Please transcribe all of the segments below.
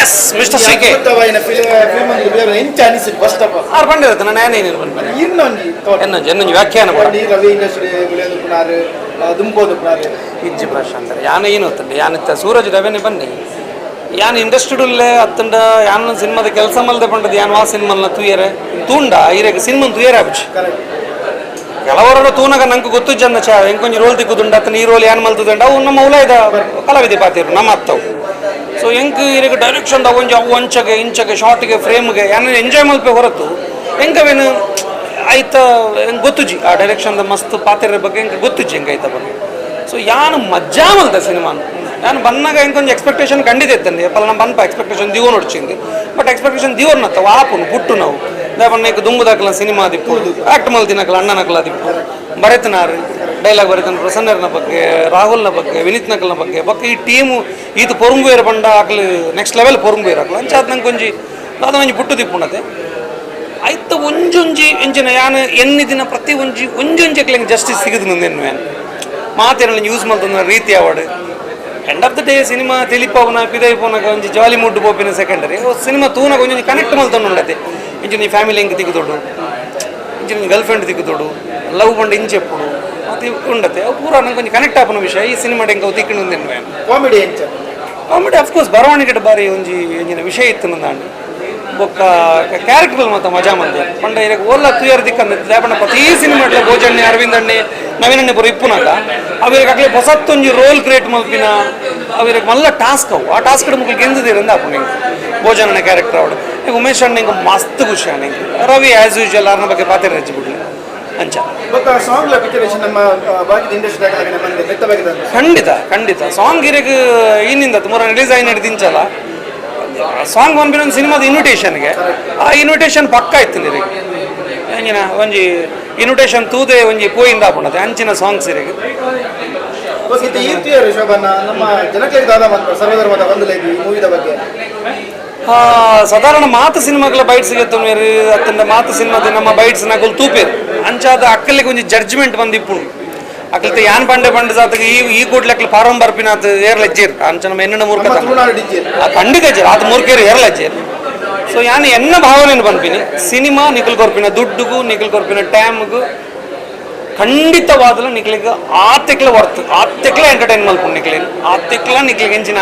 S mister C K. ಅದ್ಭುತವಾಯಿನ film ಒಂದು ಬೇರೆ ಎಂಚ ಅನಿಸಿದ್ first of all? ಆರು ಪಂಡಿರತ್ತೆ ನಾನು ಏನೇನು ಪನ್ಪೆ. ಇನ್ನೊಂಜಿ thought. ಎನ್ನೊಂಜಿ ಎನ್ನೊಂಜಿ ವ್ಯಾಖ್ಯಾನ ಪೂರ. ಈ ರವಿ ಇಂಡಸ್ಟ್ರಿ ಗುಳಿಯೊಂದು ಪುನಾರ್ ದುಂಬೋದು ಪುನಾರ್. ಇಜ್ಜಿ ಪ್ರಶಾಂತ್, ಯಾನ ಏನು ಗೊತ್ತುಂಡು, ಯಾನಿತ್ತ ಸೂರಜ್ ರವೆನೆ ಬನ್ನಿ, ಯಾನ್ ಇಂಡಸ್ಟ್ರಿಡುಲ್ಲೆ ಅತ್ತಂಡ ಯಾನ್ ಸಿನಿಮಾದ ಕೆಲಸ ಮಲ್ದೆ ಪಂಡದು ಯಾನ್ ವಾ ಸಿನಿಮಲ್ನ ತೂಯರೆ ತೂಂಡ ಇರೆಗ್ ಸಿನಿಮಾ ತೂಯರೆ ಆಪುಜಿ. ಕರೆಕ್ಟ್. ಕೆಲವರ ತೂನಗ ನಂಗೆ ಗೊತ್ತು ಜನ ಚಾ ಎಂಕೊಂಜಿ ರೋಲ್ ತಿಕ್ಕುದುಂಡ ಅತ್ತನ ಈ ರೋಲ್ ಯಾನ್ ಮಲ್ತುದುಂಡ, ಅವು ನಮ್ಮ ಉಲಾಯ್ದ ಕಲಾವಿದೆ ಪಾತಿರು ನಮ್ಮ ಅತ್ತವು. ಸೊ ಎಂಕ್ ಇರೆಗ್ ಡೈರೆಕ್ಷನ್ ಒಂಜಿ ಅವು ಅಂಚಗೆ ಇಂಚಗೆ ಶಾರ್ಟ್ಗೆ ಫ್ರೇಮ್ಗೆ ಯಾನ್ ಎಂಜಾಯ್ ಮಲ್ಪೆ ಹೊರತು ಎಂಕವೇನು ಆಯ್ತ ಎಂಕ್ ಗೊತ್ತುಜಿ. ಆ ಡೈರೆಕ್ಷನ್ ಮಸ್ತ್ ಪಾತಿರ ಬಗ್ಗೆ ಎಂಕ್ ಗೊತ್ತುಜಿ, ಎಂಕ್ ಐತ ಬಗ್ಗೆ. ಸೊ ಯಾನು ಮಜ್ಜಾ ಮಲ್ತೆ ಸಿನಿಮಾನು. ನಾನು ಬನ್ನಾಗ ಎಂಕೊಂಜಿ ಎಕ್ಸ್ಪೆಕ್ಟೇಷನ್ ಖಂಡಿತ ಇತ್ತಂದೆ ಪಲ್ಲ ನಮ್ಮ ಬನ್ಪ ಎಕ್ಸ್ಪೆಕ್ಟೇಷನ್ ದಿವೋ ನೋಡ್ಚಿಂದು, ಬಟ್ ಎಕ್ಸ್ಪೆಕ್ಟೇಷನ್ ದಿವೋರ್ನತ್ತ ಆಪುನು ಪುಟ್ಟು ನಾವು ದಾಪಣ್ಣ ದುಂಬುದಾಕಲ ಸಿನಿಮಾ ದಿಪ್ಪು ಆಕ್ಟ್ ಮಲ್ತಿನಕಲ ಅಣ್ಣನಕಲ ದಿಪ್ಪು ಬರೆತನಾರು ಡೈಲಾಗ್ ಬರೆತನ ಪ್ರಸನ್ನರ್ನ ಬಗ್ಗೆ, ರಾಹುಲ್ನ ಬಗ್ಗೆ, ವಿನೀತ್ ನಕಲ್ನ ಬಗ್ಗೆ ಬೊಕ್ಕ ಈ ಟೀಮು ಈತ ಪೊರುಂಬುವೇರ ಪಂಡ ಆಕಲು ನೆಕ್ಸ್ಟ್ ಲೆವೆಲ್ ಪೊರುಂಬುವೇರ್ ಆಕಲು. ಅಂಚಾದ್ ನಂಗೆ ಒಂಜಿ ದಾದ ಒಂಜಿ ಪುಟ್ಟು ದಿಪ್ಪುಂಡತೆ ಐತ ಒಂಜೊಂಜಿ ಎಂಚಿನ ಯಾನ್ ಎನ್ನಿ ದಿನ ಪ್ರತಿ ಒಂಜಿ ಒಂಜೊಂಜಿ ಅಕ್ಲೆಂಗ್ ಜಸ್ಟಿಸ್ ಸಿಗುದು ಮುಂದೆ ಮಾತೇನ ಯೂಸ್ ಮಲ್ತೊಂದು ರೀತಿ award. End of the day cinema ತೆಲಿಪವನ ಪಿದೈ ಪೋನಗ ಒಂಜಿ ಜಾಲಿ ಮೂಡ್ ಪೋಪಿನ ಸೆಕೆಂಡರಿ. ಸಿನಿಮಾ ತೂನಗ ಒಂಜಿ ಕನೆಕ್ಟ್ ಮಲ್ತೊಂಡು ಉಂಡತೆ. ಇಂಚಿನ ಈ ಫ್ಯಾಮಿಲಿ ಎಂಕ್ ತಿಕ್ಕುದೊಡು, ಇಂಚಿನ ಗರ್ಲ್ ಫ್ರೆಂಡ್ ತಿಕ್ಕುದೊಡು, ಲವ್ ಪಂಡ ಇಂಚೆಪ್ಪುಡು ಮತ್ತೆ ಉಂಡತೆ. ಅವು ಪೂರ ನಂಗೆ ಒಂಜಿ ಕನೆಕ್ಟ್ ಆಪುನ ವಿಷಯ. ಈ ಸಿನಿಮಾ ಎಂಕ್ ಅವು ತಿಕ್ಕುಂಡು ಉಂದೆನ್ನುವೆ. ಕಾಮಿಡಿ ಎಂಚ? Comedy of course ಬರವಣಿಗೆ ಬಾರಿ ಒಂಜಿ ಒಂಜಿನ ವಿಷಯ ಇತ್ತು ನಂದಾಂಡ್. ಬೊಕ್ಕ ಕ್ಯಾರೆಕ್ಟರ್ ಮಾತ ಮಜಾ ಮಂದಿ ಪಂಡ ಇರೆಗ್ ಓಲ್ಲ ತುಯರ್ ದಿಕ್ಕಂದ ದಾಪಂಡ ಪ್ರತಿ ಸಿನಿಮಾಡ್ಲ ಭೋಜಣ್ಣೆ, ಅರವಿಂದ್ ಅಣ್ಣೆ, ನವೀನಣ್ಣೆ ಪೂರ ಇಪ್ಪುನಾಗ ಅವಿರಿಗೆ ಅಕ್ಲೆ ಹೊಸತ್ತೊಂಜಿ ರೋಲ್ ಕ್ರಿಯೇಟ್ ಮಲ್ಪಿನ ಅವಿರಿಗೆ ಮಲ್ಲ ಟಾಸ್ಕ್ ಅವು. ಆ ಟಾಸ್ಕ್ ಮುಕ್ಳು ಗೆಂದಿದ್ದೀರಂದ ಆಪುಂಡು. ಎಂಕ್ ಭೋಜನಣ್ಣ ಕ್ಯಾರೆಕ್ಟರ್ ಅವಡು, ಈಗ ಉಮೇಶ್ ಅಣ್ಣ ಇಂಕ ಮಸ್ತ್ ಖುಷಿ ಅಣ್ಣ. ರವಿ ಆ್ಯಸ್ ಯೂಶುವಲ್, ಅರ್ನ ಬಗ್ಗೆ ಪಾತಿರ ರಜ್ಜಿ ಬಿಡ್ಲಿ ಅಂಚ. ಬೊಕ್ಕ ಸಾಂಗ್ ಲ ಪಿಕ್ಚರೇಷನ್ ನಮ್ಮ ಬಾಕಿದ ಇಂಡಸ್ಟ್ರಿ ಬಂದೆ ಬೆತ್ತ ಬಗ್ಗೆ. ಖಂಡಿತ ಖಂಡಿತ. ಸಾಂಗ್ ಇರೆಗ್ ಇನ್ನಿಂದ ತುಮರ ರಿಲೀಸ್ ಆಗಿ ನಡೆದಿಂಚಲ್ಲ ಸಾಂಗ್ ಒನ್ ಒಂದು ಸಿನಿಮಾದ ಇನ್ವಿಟೇಷನ್ಗೆ. ಆ ಇನ್ವಿಟೇಷನ್ ಪಕ್ಕ ಇತ್ತು ನಿರಿಗೆ. ಎಂಜಿನ ಒಂಜಿ ಇನ್ವಿಟೇಷನ್ ತೂದೆ ಒಂಜಿ ಪೋಯಿಂದ ಆಪುಂಡತೆ ಅಂಚಿನ ಸಾಂಗ್ಸ್ ಇರೆಗ್. ಓಕೆ, ಇತ್ತೆ ಈರ್ತಿಯರು ಶೋಭನ್ನ ನಮ್ಮ ಜನಕ್ಕೆ ದಾದ ಬಂತು ಸರ್ವಧರ್ಮದ ಒಂದು ಲೈಕ್ ಈ ಮೂವಿದ ಬಗ್ಗೆ. ಸಾಧಾರಣ ಮಾತು ಸಿನಿಮಾಗಳ ಬೈಟ್ಸ್ ಗೆತ್ತೊಂದು ಅತ್ತಂಡ ಮಾತು ಸಿನಿಮಾದ ನಮ್ಮ ಬೈಟ್ಸ್ ನಕಲ್ ತೂಪೇರು. ಅಂಚಾದ ಅಕ್ಕಲಿಗೆ ಒಂಜಿ ಜಡ್ಜ್ಮೆಂಟ್ ಬಂದಿಪ್ಪುಂಡು. ಅಕ್ಕಲ್ತೆ ಯಾನ್ ಪಂಡೆ ಪಂಡ ಜಾತಕ ಈ ಈ ಕೂಡ್ಲೆ ಅಕ್ಲು ಫಾರಂ ಬರ್ಪಿನಾತ್ ಏರ್ಲ ಇಜ್ಜೇರ್. ಅಂಚ ನಮ್ಮ ಎನ್ನಡ ಮೂರ್ಖ ನಮ್ಮ ತುಳುನಾಡು ಡಿಜೆ. ಖಂಡಿತ ಇಜ್ಜೇರ್, ಆತ ಮೂರ್ಖೇರು ಏರ್ಲ ಇಜ್ಜೇರ್. ಸೊ ಯಾನ್ ಎನ್ನ ಭಾವನೆಯನ್ನು ಪನ್ಪಿನಿ, ಸಿನಿಮಾ ನಿಖಲ್ ಕೊರ್ಪಿನ ದುಡ್ಡುಗು ನಿಖಲ್ ಕೊರ್ಪಿನ ಟೈಮ್ಗು ಖಂಡಿತವಾದಲ ನಿಕ್ಲಿಗೆ ಆತೆಕ್ಲ ವರ್ತ್. ಆತೆಕ್ಲ ಎಂಟರ್ಟೈನ್ ಮಲ್ಪುಂಡು ನಿಕ್ಲೇನು, ಆತೆಕ್ಲ ನಿಕ್ಲಿಗೆ ಎಂಚಿನ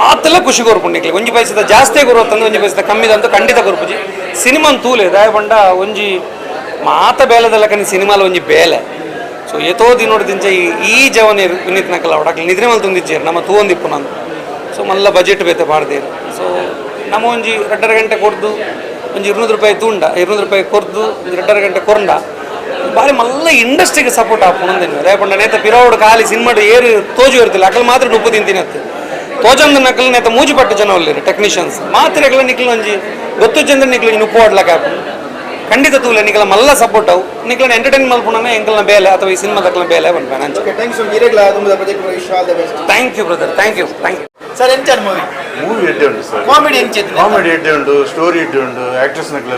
ಆತಲ ಖುಷಿ ಕೊರ್ಪುಂಡು ನಿಕ್ಲಿಗೆ. ಒಂಜಿ ಪೈಸದ ಜಾಸ್ತಿ ಕೊರುತ್ತಂದು ಒಂಜಿ ಪೈಸದ ಕಮ್ಮಿದಂತೂ ಖಂಡಿತ ಕೊರ್ಪುಜಿ. ಸಿನಿಮಾನ್ ತೂಲೆ ದಾಯ ಪಂಡ ಒಂಜಿ ಮಾತ ಬೇಲೆದ ಲೆಕ್ಕನಿ ಸಿನಿಮಾಲ ಒಂಜಿ ಬೇಲೆ. ಸೊ ಏತೋ ದಿನೋಡು ಈ ಈ ಜವನೇರು ವಿನೀತ್ ನಕಲ ಅವಡಕ್ಲೆ ನಿದ್ರೆ ಮಲ್ತೊಂದಿಜ್ಜೇರು ನಮ್ಮ ತೂವೊಂದಿಪ್ಪು ನಾನು. ಸೊ ಮಲ್ಲ ಬಜೆಟ್ ಬೇತೆ ಪಾಡ್ದೇರು. ಸೊ ನಮ್ಮ ಒಂಜಿ 2.5 ಗಂಟೆ ಕೊಡ್ದು ಒಂಜಿ 200 ರೂಪಾಯಿ ತೂಂಡ, 200 ರೂಪಾಯಿ ಕೊರ್ದು ಒಂಜಿ 2.5 ಗಂಟೆ ಕೊರಂಡ ಬಾರಿ ಮಲ್ಲ ಇಂಡಸ್ಟ್ರಿಗೆ ಸಪೋರ್ಟ್ ಆಪುಂಡು. ದಾಯ ಪಂಡ ನೇತ ಪಿರೋಡು ಖಾಲಿ ಸಿನಿಮಾಡು ಏರು ತೋಜು ಇರ್ತಿಲ್ಲ, ಅಕಲ್ ಮಾತ್ರ ನುಪ್ಪು ತಿಂತಿನತ್ತು ತೋಜಂದ ನಕಲ್ ನೇತ ಮೂಜಿ ಪಟ್ಟು ಜನ ಒಲ್ಲೇರು ಟೆಕ್ನಿಷಿಯನ್ಸ್ ಮಾತ್ರ ಎಗ್ಲ ನಿಕ್ಲು ಒಂಜಿ ಗೊತ್ತು ಚಂದ್ರ ನಿಕ್ಲು ಒಂಜಿ ನುಪ್ಪು ಆಡ್ಲಕ್ಕ ಆಪುಂಡು. ಖಂಡಿತ ತೂಲೆ, ನಿಕಲ ಮಲ್ಲ ಸಪೋರ್ಟ್ ಅವು. ನಿಕ್ಲನ ಎಂಟರ್ಟೈನ್ ಮಲ್ಪುಣನೆ ಎಂಕಲ್ನ ಬೇಲೆ ಅಥವಾ ಈ ಸಿನಿಮಾ ದಕ್ಲನ ಬೇಲೆ ಪನ್ಪೆ ಅಂಚ. Okay, thanks. ಇರೆಗ್ಲ ದುಂಬುದ project wish all the best. Thank you brother, thank you, thank you. Sir, ಎಂಚ ಮೂವಿ? ಮೂವಿ ಎಡ್ಡೆ ಉಂಟು ಸರ್. ಕಾಮಿಡಿ ಎಂಚ? ಕಾಮಿಡಿ ಎಡ್ಡೆ ಉಂಟು, ಸ್ಟೋರಿ ಎಡ್ಡೆ ಉಂಟು, ಆಕ್ಟರ್ಸ್ ನಕಲ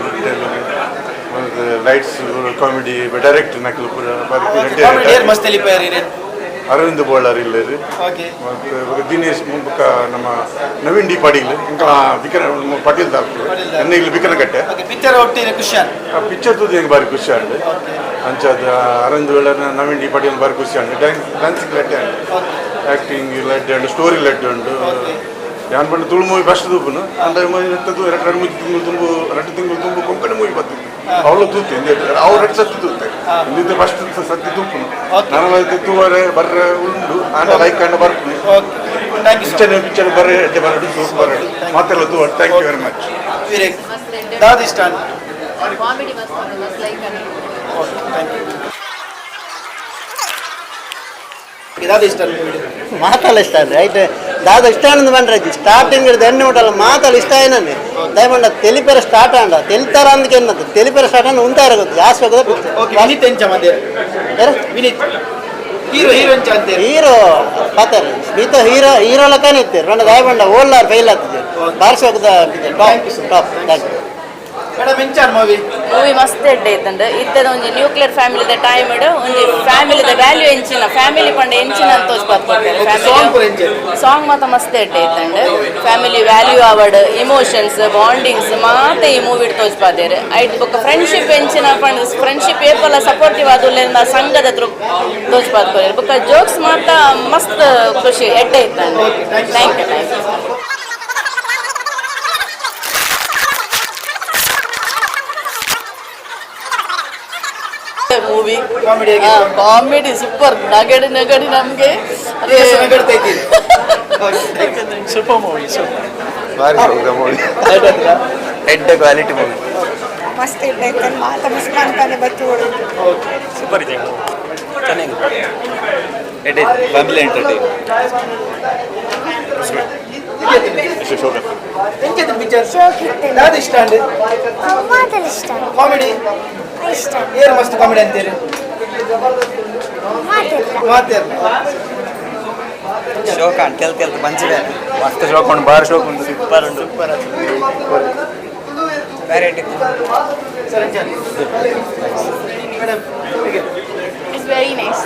lights, comedy direct ನಕಲು ಪೂರ ಬಾರಿ ಎಡ್ಡೆ. ಕಾಮಿಡಿ ಏರ್ ಮಸ್ತ್ ಎಲಿಪೇರ್ ಇರೇನ್? ಅರವಿಂದ್ ಬೋಳಾರ್ ಇಲ್ಲೇರು. ಮತ್ತೆ ಬೊಕ್ಕ ದಿನೇಶ್, ಬೊಕ್ಕ ನಮ್ಮ ನವೀನ್ ಡಿ ಪಾಟೀಲ್, ಇಂಕ ಬಿಕನ ಪಾಟೀಲ್ ದಾಕ್ಲು ಎನ್ನ ಇಲ್ಲಿ ಬಿಕನ ಕಟ್ಟೆ. ಓಕೆ, ಪಿಕ್ಚರ್ ಒಟ್ಟಿನ ಖುಷಿಯಾನ್? ಆ ಪಿಕ್ಚರ್ ತೂದು ಹೆಂಗೆ ಭಾರಿ ಖುಷಿ ಆಂಡ್. ಅಂಚಾದ ಅರವಿಂದ್ ವೇಳನ ನವೀನ್ ಡಿ ಪಾಟೀಲ್ ಭಾರಿ ಖುಷಿ and. Dance dancing ಲಡ್ಡೆ and, acting ಲಡ್ಡೆ ಉಂಟು, ಸ್ಟೋರಿ ಲಡ್ಡೆ ಉಂಟು. ಯಾನ್ ಪಂಡ ತುಳು ಮೂವಿ ಫಸ್ಟ್ ತೂಪುನು ಅಂಡ ಎಂತದ್ದು ಎರಡು ಎರಡು ಮೂರು ತಿಂಗಳು ತುಂಬು 2 ತಿಂಗಳು ತುಂಬು ಕೊಂಕಣಿ ಮೂವಿ ಬತ್ತಿತ್ತು, ಅವಳು ತೂತೆ. ಅವ್ರು ಎರಡು ಸತಿ ತೂತೆ, ಇಂದಿದ್ದ ಫಸ್ಟ್ ಸತಿ ತೂಪುನು. ನಾನು ತೂವರೆ ಬರ್ರೆ ಉಂಡು ಆಂಡ ಲೈಕ್ ಆಂಡ ಬರ್ಪುನು. Okay, thank you. Picture picture ಬರ್ರೆ ಎಡ್ಡೆ ಬರಡು, ಸೂಪ್ ಬರಡು ಮಾತೆಲ್ಲ ತೂವ. Thank you very much. Vivek ದಾದ ಇಷ್ಟ? ಕಾಮಿಡಿ ಮಸ್ತ್ ಉಂಟು, ಮಸ್ತ್ like. Okay, thank you. ದಾದ ಇಷ್ಟ ಮೂವಿ? ಮಾತಲ್ಲ ಇಷ್ಟ ಅಂದ್ರೆ ರೈಟ್ ದಾದ ಇಷ್ಟ ಅನ್ನೋದು ಬಂದ್ರೆ ಸ್ಟಾರ್ಟಿಂಗ್ ಹಿಡಿದು ಎಣ್ಣೆ ಉಂಟಲ್ಲ ಮಾತಲ್ಲ ಇಷ್ಟ ಏನನ್ನೆ ದಯಮಂಡ ತೆಲಿಪೆರ ಸ್ಟಾರ್ಟ್ ಆಂಡ ತೆಲಿತಾರ ಅಂದಕ್ಕೆ ಏನಂತ ತೆಲಿಪೆರ ಸ್ಟಾರ್ಟ್ ಅಂದ್ರೆ ಉಂತಾರ ಗೊತ್ತು ಜಾಸ್ತಿ ಹೋಗೋದ. ಓಕೆ, ವಿನೀತ್ ಎಂಚ ಮಂದಿರ? ವಿನೀತ್ ಹೀರೋ ಹೀರೋ ಎಂಚ ಅಂತೀರಿ? ಹೀರೋ ಪಾತಾರೆ ಸ್ಮಿತ ಹೀರೋ ಹೀರೋ ಲಕ್ಕನೇ ಇತ್ತು ರಂಡ ದಯಮಂಡ ಓಲ್ಲಾರ್ ಫೈಲ್ ಆಗ್ತದೆ ಬಾರ್ಸಿ ಹೋಗದ. Top top, thank you. Madam ಎಂಚಾನ್ movie? Movie ಮಸ್ತ್ ಎಡ್ಡೆ ಇತ್ತಂಡು. ಇತ್ತದ ಒಂಜಿ ನ್ಯೂಕ್ಲಿಯರ್ ಫ್ಯಾಮಿಲಿದ ಟೈಮ್ ಇಡು ಒಂಜಿ ಫ್ಯಾಮಿಲಿದ ವ್ಯಾಲ್ಯೂ ಎಂಚಿನ, ಫ್ಯಾಮಿಲಿ ಪಂಡ ಎಂಚಿನ ಅಂತ ತೋಜ್ಪಾತ್ ಕೊಡ್ತಾರೆ. ಸಾಂಗ್ ಪೂರ ಎಂಚ? ಸಾಂಗ್ ಮಾತ ಮಸ್ತ್ ಎಡ್ಡೆ ಇತ್ತಂಡು. ಫ್ಯಾಮಿಲಿ ವ್ಯಾಲ್ಯೂ ಆವಡ್, ಇಮೋಷನ್ಸ್, ಬಾಂಡಿಂಗ್ಸ್ ಮಾತ ಈ ಮೂವಿ ತೋಜ್ಪಾದೇರು. ಐಟ್ ಬೊಕ್ಕ ಫ್ರೆಂಡ್ಶಿಪ್ ಎಂಚಿನ ಪಂಡ, ಫ್ರೆಂಡ್ಶಿಪ್ ಏಪಲ ಸಪೋರ್ಟಿವ್ ಆದುಲ್ಲೇಂದ ಸಂಘದ ತ್ರೂ ತೋಜ್ಪಾತ್ ಕೊರ್ಯೆರ್. ಬೊಕ್ಕ ಜೋಕ್ಸ್ ಮಾತ ಮಸ್ತ್ ಖುಷಿ ಎಡ್ಡೆ ಇತ್ತಂಡು. Thank you, thank you. Movie comedy? Comedy super, ನಗಡಿ ನಗಡಿ ನಮಗೆ. ನಗಡ್ತಾ ಇದ್ದೀರಿ. Super movie, super. ಬಾರಿ ಮೂವಿ. ಎಡ್ಡೆ ಕ್ವಾಲಿಟಿ ಮೂವಿ. ಮಸ್ತ್ ಇರ್ತೈತೆ, ಮಾತ ಮಿಸ್ ಮಾಡ್ತಾನೆ ಬತ್ತುಗಳು. ಸೂಪರ್ ಇದೆ, ಚೆನ್ನಾಗಿದೆ. Family entertain. ಎಂಚದ ಪಿಕ್ಚರ್? ಯಾವ್ದು ಇಷ್ಟ ಅಂಡ್? ಮಾತೆಲ್ಲ ಇಷ್ಟ. ಕಾಮಿಡಿ? ಇಷ್ಟ. ಏನು ಮಸ್ತ್ ಕಾಮಿಡಿ ಅಂತೀರಿ? ಮಾತೆಲ್ಲ. ಮಾತೇರ್ಲ. ಶೋಕ ತೆಲ್ ತೆಲ್ ಬಂಚಿದೆ. ಮಸ್ತ್ ಶೋಕ ಉಂಟು, ಬಾರಿ ಶೋಕ ಉಂಟು. ಸೂಪರ್ ಉಂಟು. ವೆರೈಟಿ. ಸರ್, ಎಂಚಾನ್ madam? It's very nice.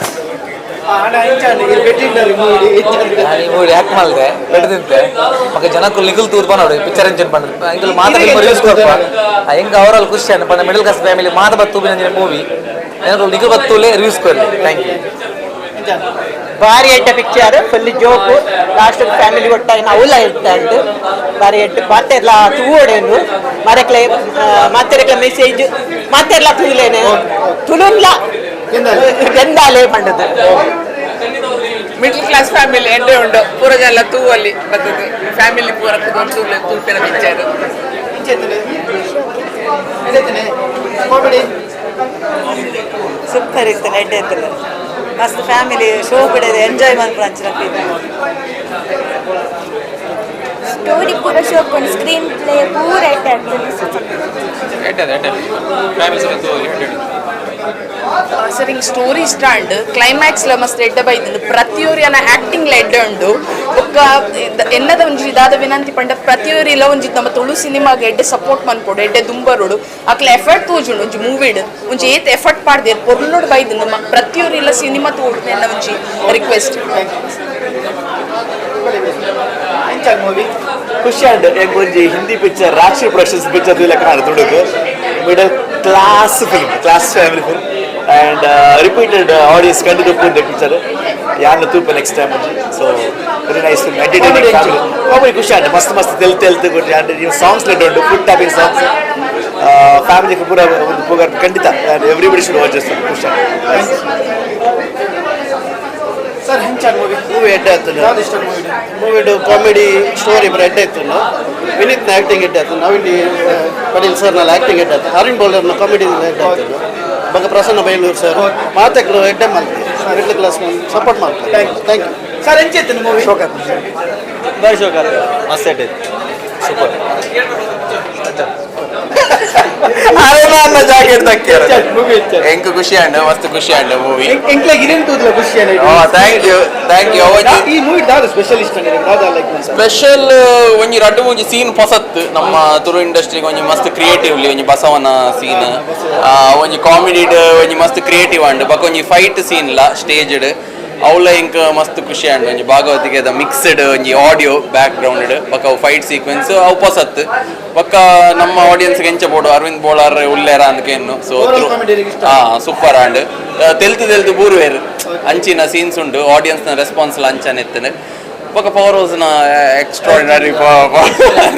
ಅಣ್ಣ, ಎಂಚಾನ್? ಇಲ್ಲಿ ಬೆಟ್ಟಿದ್ದಾರೆ ಮೂವಿ. ನಾನು ಈ ಮೂವಿ ಯಾಕೆ ಮಾಡಿದೆ ಬೆಟ್ಟದಿಂತೆ ಮಗ ಜನಕ್ಕೂ ನಿಗುಲ್ ತೂದ್ ಬಂದೋಡು ಪಿಕ್ಚರ್ ಎಂಜಿನ್ ಬಂದ ಇಂಕಲ್ ಮಾತ ರಿವ್ಯೂಸ್ ಕೊರ್ಪ ಹೆಂಗ ಅವರಲ್ಲಿ ಖುಷಿ ಅನ್ನ ಪಂಡ middle class family ಮಾತ ಬತ್ತು ಮೂವಿ ಏನಾದ್ರು ನಿಗುಲ್ ಬತ್ತುಲೆ ರಿವ್ಯೂಸ್ ಕೊರ್ಲಿ. Thank you. ಬಾರಿ ಎಡ್ಡೆ picture, full joke, last family ಒಟ್ಟಾಗಿ ಅವುಲ ಇರ್ತಾ ಬಾರಿ ಎಡ್ಡೆ. ಮಾತೆರ್ಲ ತೂವೋಡೇನು ಮರಕ್ಲೆ ಮಾತೆರಕ್ಲೆ ಮೆಸೇಜ್ ಮಾತೆರ್ಲ ತೂಲೇನೆ ತುಳುನ್ಲ ಗೆಂದಾಲೆ ಪಂಡದು. Middle class family ಎಡ್ಡೆ ಉಂಡು. ಪೂರ ಜನ ತೂವಲ್ಲಿ ಬರ್ತದೆ. ಫ್ಯಾಮಿಲಿ ಪೂರ ತೂಲೆ ತೂಪಿನ ಪಿಕ್ಚರ್. ಎಂಚೈತನೆ? ಎಂಚೈತನೆ ಕಾಮಿಡಿ? ಸೂಪರ್ ಇತ್ತು, ಎಡ್ಡೆ ಇತ್ತು. ಮಸ್ತ್ ಫ್ಯಾಮಿಲಿ ಶೋ ಕೂಡ ಎಂಜಾಯ್ ಮಾಡ್ಕೊಂಡು ಅಂಚಿನ. ಸ್ಟೋರಿ ಪೂರ ಶೋಕ್, ಸ್ಕ್ರೀನ್ ಪ್ಲೇ ಪೂರ ಎಡ್ಡೆ ಆಗ್ತದೆ. ಎಡ್ಡೆ ಎಡ್ಡೆ, ಫ್ಯಾಮಿಲಿ ಸಹ ತೂವಲ್ಲಿ ಎಡ್ಡೆ. ಸರ್, ಹಿಂಗೆ ಸ್ಟೋರಿ ಇಷ್ಟ ಅಂಡ್ ಕ್ಲೈಮ್ಯಾಕ್ಸ್ ಲ ಮಸ್ತ್ ಎಡ್ಡೆ ಬೈದುಂಡು. ಪ್ರತಿಯೊರಿಯನ ಆಕ್ಟಿಂಗ್ ಲ ಎಡ್ಡೆ ಉಂಡು. ಬೊಕ್ಕ ಎನ್ನದ ಒಂಜಿ ಇದಾದ ವಿನಂತಿ ಪಂಡ, ಪ್ರತಿಯೊರಿಲ ಒಂಜಿ ನಮ್ಮ ತುಳು ಸಿನಿಮಾಗ್ ಎಡ್ಡೆ ಸಪೋರ್ಟ್ ಮನ್ಪೊಡು, ಎಡ್ಡೆ ದುಂಬರೋಡು. ಅಕ್ಲೆ ಎಫರ್ಟ್ ತೋಜುಂಡು. ಒಂಜಿ ಮೂವಿಡ್ ಒಂಜಿ ಏತ್ ಎಫರ್ಟ್ ಪಾಡ್ದೇರ್, ಪೊರ್ಲುಡು ಬೈದುಂಡು. ಪ್ರತಿಯೊರಿಲ ಸಿನಿಮಾ ತೋಡು ಎನ್ನ ಒಂಜಿ ರಿಕ್ವೆಸ್ಟ್. ಎಂಚಾನ್ ಮೂವಿ? ಖುಷಿ ಅಂಡ್ ಒಂಜಿ ಹಿಂದಿ ಪಿಕ್ಚರ್, ರಾಕ್ಷಿ ಪ್ರೊಡಕ್ಷನ್ಸ್ ಪಿಕ್ಚರ್ ಲೆಕ್ಕ ತುಡುಕು. Middle class film, class family film and repeated audience ಕಂಡು ತೂಪುಂಡೆ ಪಿಕ್ಚರ್. ಯಾರನ್ನ ತೂಪ ನೆಕ್ಸ್ಟ್ ಟೈಮ್ ಒಂಜಿ. So very nice film, entertaining family comedy. ಖುಷಿ ಅಂಡ್ ಮಸ್ತ್ ಮಸ್ತ್ ತೆಲ್ ತೆಲ್ತು ಗುಡ್ಡಿ and ನೀವು ಸಾಂಗ್ಸ್ ಲೆಡ್ ಉಂಟು, food tapping songs. Family ಪೂರ ಒಂದು ಪೂರ ಖಂಡಿತ everybody should watch. ಖುಷಿ. ಸರ್, ಹೆಂಚಾನ್ ಮೂವಿ? ಮೂವಿ ಎಡ್ಡೆ ಆಯ್ತು. ಯಾವ್ದು ಇಷ್ಟ movie? Movie comedy, story ಬರ ಎಡ್ಡೆ ಇತ್ತು. ವಿನೀತ್ನ ಆ್ಯಕ್ಟಿಂಗ್ ಎಡ್ಡೆ ಆಯ್ತು. ನವೀನ್ ಪಟೇಲ್ ಸರ್ನ ಆ್ಯಕ್ಟಿಂಗ್ ಎಡ್ಡೆ ಆಯ್ತು. ಅರುಣ್ ಬೌಲರ್ನ ಕಾಮಿಡಿ ಎಡ್ಡೆ ಆಯ್ತು. ಬಗ ಪ್ರಸನ್ನ ಬೈಲೂರು ಸರ್ ಮಾತೆಗಳು ಎಡ್ಡೆ ಮಾಡ್ತಾರೆ. Middle class support ಮಾಡ್ತಾರೆ. Thank you. Sir, ಎಂಚೈತನೆ movie? ಬಾರಿ ಶೋಕ, ಮಸ್ತ್ ಎಡ್ಡೆ, ಸೂಪರ್. ಜಾಕೆಟ್. ಮೂವಿ ಎಂಚ? ಎಂಕ್ ಖುಷಿ ಅಂಡ್ ಮಸ್ತ್ ಖುಷಿ ಅಂಡ್ ಮೂವಿ. ಎಂಕ್ಲೆ ಗಿರಿನ್ ತೂದ್ಲ ಖುಷಿ ಅಲ್ಲ. Thank you, thank you. ಈ ಮೂವಿ ದಾದ ಸ್ಪೆಷಲಿಸ್ಟ್ ಅಂದ್ರೆ ದಾದ ಲೈಕ್? ಸ್ಪೆಷಲ್ ಒಂಜಿ ರಡ್ಡು ಒಂಜಿ ಸೀನ್ ಪೊಸತ್. ನಮ್ಮ ತುಳು ಇಂಡಸ್ಟ್ರಿಗೆ ಒಂಜಿ ಮಸ್ತ್ ಕ್ರಿಯೇಟಿವ್ಲಿ ಒಂಜಿ ಬಸವನ ಸೀನ್, ಒಂಜಿ ಕಾಮಿಡಿಡ್ ಒಂಜಿ ಮಸ್ತ್ ಕ್ರಿಯೇಟಿವ್ ಅಂಡ್ ಬೊಕ ಒಂಜಿ ಫೈಟ್ ಸೀನ್ ಲ ಸ್ಟೇಜ್ಡ್ ಅವ್ಲ ಇಂಕ್ ಮಸ್ತ್ ಖುಷಿ ಅಂಡ್. ಒಂಜಿ ಭಾಗವತಿಗೆದ ಮಿಕ್ಸ್ಡ್ ಒಂಜಿ audio back ground ಬೊಕ ಅವು ಫೈಟ್ ಸೀಕ್ವೆನ್ಸ್ ಅವು ಪೊಸತ್. ಬೊಕ ನಮ್ಮ ಆಡಿಯನ್ಸ್ ಎಂಚ ಬೋಡು ಅರವಿಂದ್ ಬೋಳಾರ್ ಉಲ್ಲೇರ ಅಂದ್ಕೇನು ಸೊ. Overall comedy ಇಷ್ಟ. ಹಾ, ಸೂಪರ್ ಅಂಡ್. ತೆಲ್ತು ತೆಲ್ತು ಬೂರುವೇರು ಅಂಚಿನ ಸೀನ್ಸ್ ಉಂಟು. ಆಡಿಯನ್ಸ್ ನ ರೆಸ್ಪಾನ್ಸ್ ಅಂಚನೆ ಇತ್ತನೆ. ಬೊಕ ಪವರ್ ಹೌಸ್ ನ ಎಕ್ಸ್ಟ್ರಾಡಿನರಿ.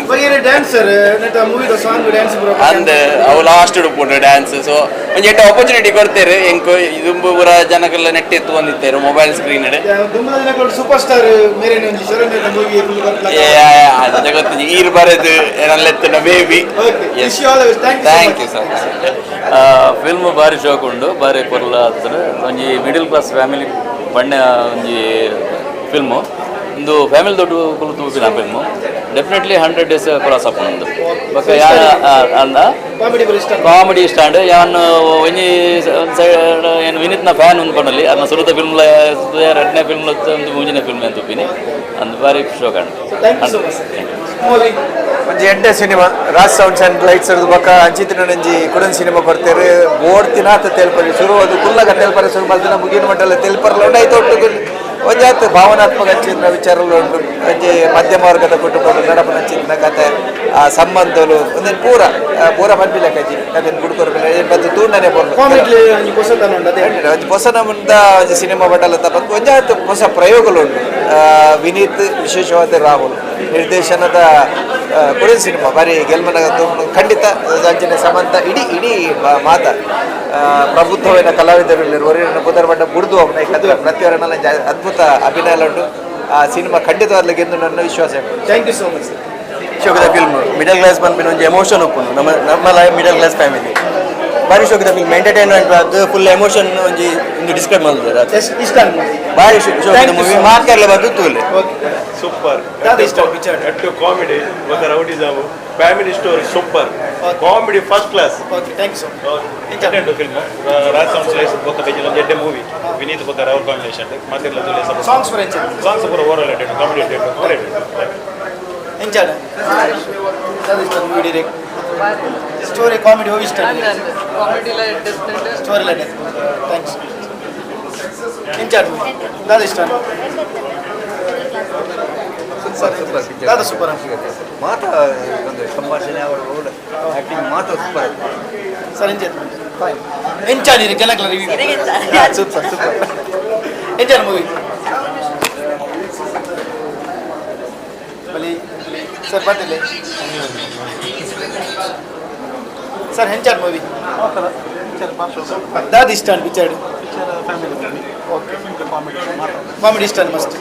ಬರೀ ಡ್ಯಾನ್ಸರ್ ನೆಟ ಮೂವಿದ ಸಾಂಗ್ ಡ್ಯಾನ್ಸ್ ಬರೋ. ಅಂದ್ ಅವು ಲಾಸ್ಟ್ ಉಪ್ಪುಂಡು ಡ್ಯಾನ್ಸ್. ಸೊ ಒಂಜಿ ಎಡ್ಡೆ ಆಪರ್ಚುನಿಟಿ ಕೊಡ್ತೇವೆ ಎಂಕ್. ಇದು ಪೂರ ಜನಕ್ಕೆಲ್ಲ ನೆಟ್ ಎತ್ತು ಬಂದಿತ್ತೇರು ಮೊಬೈಲ್ ಸ್ಕ್ರೀನ್. ದುಂಬದ ದಿನಗಳು ಸೂಪರ್ ಸ್ಟಾರ್ ಮೇರೆ ಒಂಜಿ ಶರಣ್ ಮೂವಿ ಬರ್ಲ. ಅಂಚ ಗೊತ್ತಿಜ್ಜಿ, ಈರ್ ಬರೆದು ಏನಲ್ಲ baby. Okay, wish you all the best. Thank you. Thank you sir. Film ಬಾರಿ ಶೋಕ್ ಉಂಡು, ಬಾರಿ ಪೊರ್ಲ ಆಗ್ತದೆ. ಒಂಜಿ middle class family ಬಣ್ಣ ಒಂಜಿ ಫಿಲ್ಮು. ಒಂದು ಫ್ಯಾಮಿಲಿ ದೊಡ್ಡ ಕುಲು ತೂಪಿನ film. Definitely 100 days cross ಆಪುಂಡು. ಬೊಕ್ಕ ಯಾನ ಅಂದ ಕಾಮಿಡಿ ಬರೋ ಇಷ್ಟ. ಕಾಮಿಡಿ ಸ್ಟ್ಯಾಂಡ್ ಯಾನ್ ಒಂಜಿ ಸೈಡ್ ಏನು ವಿನೀತ್ನ ಫ್ಯಾನ್ ಒಂದು ಪಂಡಲ್ಲಿ ಅರ್ನ ಸುರುತ ಫಿಲ್ಮ್, ಎರಡನೇ ಫಿಲ್ಮ್, ಒಂದು ಮೂಜಿನ ಫಿಲ್ಮ್ ಅಂತ ತೂಪಿನಿ. ಅಂದ್ ಬಾರಿ ಶೋಕಂಡ್. So thank you so much movie. ಒಂಜಿ ಎಡ್ಡೆ cinema Raj sounds and lights ಹಿಡಿದು ಬೊಕ್ಕ ಅಂಚಿತ್ತಿನ ಒಂಜಿ ಕುಡನ್ ಸಿನಿಮಾ ಕೊಡ್ತೇವೆ. ಬೋರ್ಡ್ ತಿನಾತ ತೇಲ್ಪರಿ ಶುರು ಅದು ಕುಲ್ಲಗ ತೇಲ್ಪರೆ ಶುರು ಮಲ್ತಿನ ಮುಗಿನ ಮಟ್ಟಲ್ಲ ತೆಲ್ಪರ್ಲ ಉಂಡು. ಐತ ಒಟ್ಟು ಒಂಜಾತ್ ಭಾವನಾತ್ಮಕ ಅಂಚಿನ ವಿಚಾರలు ಉಂಡು. ಒಂಜಿ ಮಧ್ಯಮ ವರ್ಗದ ಕುಟುಂಬದ ನಡಪನ ಅಂಚಿತ್ತಿನ ಕತೆ, ಆ ಸಂಬಂಧಲು ಒಂದೊಂದು ಪೂರ ಪೂರ ಪನ್ಪಿಲ್ಲ ಕಜ್ಜಿ ಕತೆ ಬುಡ್ಕೊರ್ ಬತ್ತು ತೂಂಡನೆ ಪೊರ್ಲು. ಕಾಮಿಡಿ ಒಂಜಿ ಪೊಸತನ ಉಂಡು ಅದೇ. ಒಂಜಿ ಹೊಸ ನಮೂನದ ಒಂಜಿ ಸಿನಿಮಾ ಬಟ್ಟಲ ತಪ್ಪು ಒಂಜಾತ್ ಹೊಸ ಪ್ರಯೋಗಗಳು ಉಂಟು. ವಿನೀತ್ ವಿಶೇಷವಾದ ರಾಹುಲ್ ನಿರ್ದೇಶನದ ಕೊರಿಯನ್ ಸಿನಿಮಾ ಬಾರಿ ಗೆಲ್ಮನ ಖಂಡಿತ. ಅಂಚಿನ ಸಮಂತ ಇಡೀ ಇಡೀ ಮಾತ ಪ್ರಬುದ್ಧವೈನ ಕಲಾವಿದರು ಒರಿಯನ ಪುದರ್ ಬಣ್ಣ ಬುಡ್ದು ಅವನ ಪ್ರತಿಯೊರನ ಅದ್ಭುತ ಅಭಿನಯ ಉಂಟು. ಆ ಸಿನಿಮಾ ಖಂಡಿತವಾಗ್ಲೂ ಗೆದ್ದು ನನ್ನ ವಿಶ್ವಾಸ. Thank you so much sir. ಶೋಕದ film middle class ಪನ್ಪಿನ ಒಂಜಿ ಎಮೋಷನ್ ಉಪ್ಪುಂಡು. ನಮ್ಮ ನಮ್ಮ ಮಿಡಲ್ ಕ್ಲಾಸ್ ಫ್ಯಾಮಿಲಿ ಬಾರಿ ಶೋಕದ ಫಿಲ್ಮ್. ಎಂಟರ್ಟೈನ್ಮೆಂಟ್ ಆದ್ ಫುಲ್ ಎಮೋಷನ್ ಒಂಜಿ ಒಂದು ಡಿಸ್ಕ್ರೈಬ್ ಮಲ್ದಾರೆ. ಇಷ್ಟ ಆಂಡ್ ಮೂವಿ. ಬಾರಿ ಶೋಕದ Thank you movie so much. ಮಾತೆರ್ಲ ಬದ್ದು ತೂಲೆ. ಓಕೆ. ಸೂಪರ್. ದಾದ ಇಷ್ಟ ಪಿಕ್ಚರ್? ಎಟ್ಟು ಕಾಮಿಡಿ ಬೊಕ rowdyism, family story super, comedy first class. Okay, thank you so much. Film Raj sound lights ಬೊಕ ಬೆಂಜಿನ ಒಂಜಿ ಎಡ್ಡೆ ಮೂವಿ. ವಿನೀತ್ ಬೊಕ ರಾಹುಲ್ ಕಾಂಬಿನೇಷನ್ ಮಾತೆರ್ಲ ತೂಲೆ. ಸಾಂಗ್ಸ್ ಪೂರ ಎಂಚ? ಸಾಂಗ್ಸ್ ಪೂರ ಓವರ್ ಆಲ್ ಎಡ್ಡೆ, ಕಾಮಿಡಿ ಎಡ್ಡೆ, ಪೂರ ಎಡ್ಡೆ. ಎಂಚ ದಾದ ಇಷ್ಟ ಮೂವಿ ಡೈರೆಕ್ಟ್ ಸ್ಟೋರಿ ಕಾಮಿಡಿ ಹೋಗಿ ಇಷ್ಟ ಸ್ಟೋರಿ ಲೈಟ್. Thanks. ಎಂಚ ದಾದ ಇಷ್ಟ? Super super. ದಾದ ಸೂಪರ್? ಮಾತ ಒಂದು ಸಂಭಾಷಣೆ ಅವರ ಆಕ್ಟಿಂಗ್ ಮಾತ ಸೂಪರ್. ಸರ್ ಎಂಚ ಎಂಚ ಜನಕ್ಲ ರಿವ್ಯೂ? Super super. ಎಂಚ ಮೂವಿ ಬಲಿ ಸರ್ ಬರ್ತಿಲ್ಲ ಸರ್. ಹೆಂಚಾರ್ ಮೂವಿ ದಾದ ಇಷ್ಟ ಪಿಕ್ಚರ್? ಓಕೆ, ಕಾಮಿಡಿ ಇಷ್ಟ ಮಸ್ತ್.